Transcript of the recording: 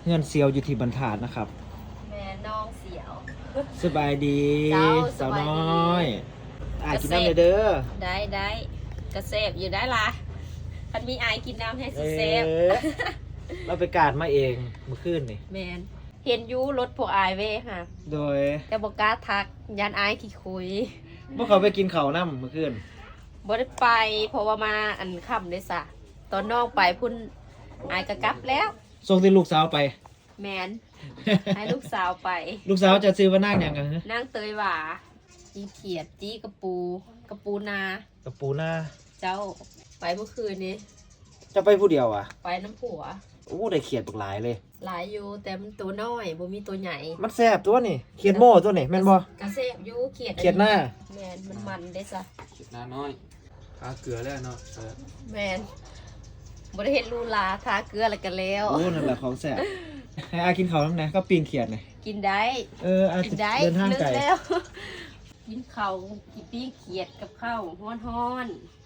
ເຮືອນສ່ຽວຢູ່ທີ່ບັນທາດນະຄັບ. ແມ່ນ້ອງສ່ຽວ. ສະບາຍດີ ເຈົ້າ ສາວນ້ອຍ. ສະບາຍດີ. ອ້າຍກິນນຳແດ່ເດີ. ໄດ້ໆ ກະແຊບຢູ່ໄດ໋ລະ. ຄັນມີອ້າຍກິນນຳແຮງຊິແຊບ. ເອີ ລາວໄປກາດມາເອງມື້ຄືນນີ້. ແມ່ນ. ເຫັນຢູ່ລົດພວກອ້າຍແວ່ຫາ. ໂດຍ. ແຕ່ບໍ່ກ້າທັກ ຢ້ານອ້າຍຂີ້ຄຸຍ. ບໍ່ເຂົ້າໄປກິນເຂົ້ານຳມື້ຄືນ? ບໍ່ໄດ້ໄປ ເພາະວ່າມາອັນຄ່ຳເດ້ສະ. ຕອນນ້ອງໄປພຸ້ນ ອ້າຍກະກັບແລ້ວ. ສົ່ງແຕ່ລູກສາວໄປ? ແມ່ນ. ໃຫ້ລູກສາວໄປ. ລູກສາວເຈົ້າຊື່ວ່ານາງຫຍັງກະ? ນາງເຕີຍຫວາ. ຈີ່ຂຽດ ຈີ່ກະປູ ກະປູນາ. ກະປູນາ. ເຈົ້າ ໄປມື້ຄືນນີ້. ເຈົ້າໄປຜູ້ດຽວຫວາ? ໄປນຳຜົວ. ໂອ້ ໄດ້ຂຽດບັກຫຼາຍເລີຍ. ຫຼາຍຢູ່ ແຕ່ມັນໂຕນ້ອຍ ບໍ່ມີໂຕໃຫຍ່. ມັນແຊບຕົວນີ້ ຂຽດໂມ້ຕົວນີ້ແມ່ນບໍ່? ກະແຊບຢູ່ ຂຽດ ຂຽດນາ. ແມ່ນ ມັນມັນເດ້ສະ. ຂຽດນານ້ອຍ ທາເກືອແລ້ວເນາະ. ເອີ ແມ່ນ. ບໍ່ໄດ້ເຮັດຫຼູຫຼາ ທາເກືອແລ້ວກະແລ້ວ. ໂອ້ ນັ້ນລະຂອງແຊບ. ໃຫ້ອ້າຍກິນເຂົ້ານຳແດ່ ກັບປີ້ງຂຽດນີ້. ກິນໄດ້. ເອີ ອ້າຍ ກິນໄດ້ ເດີນທາງໄກ. ກິນເຂົ້າ ກິນປີ້ງຂຽດກັບເຂົ້າຮ້ອນໆ.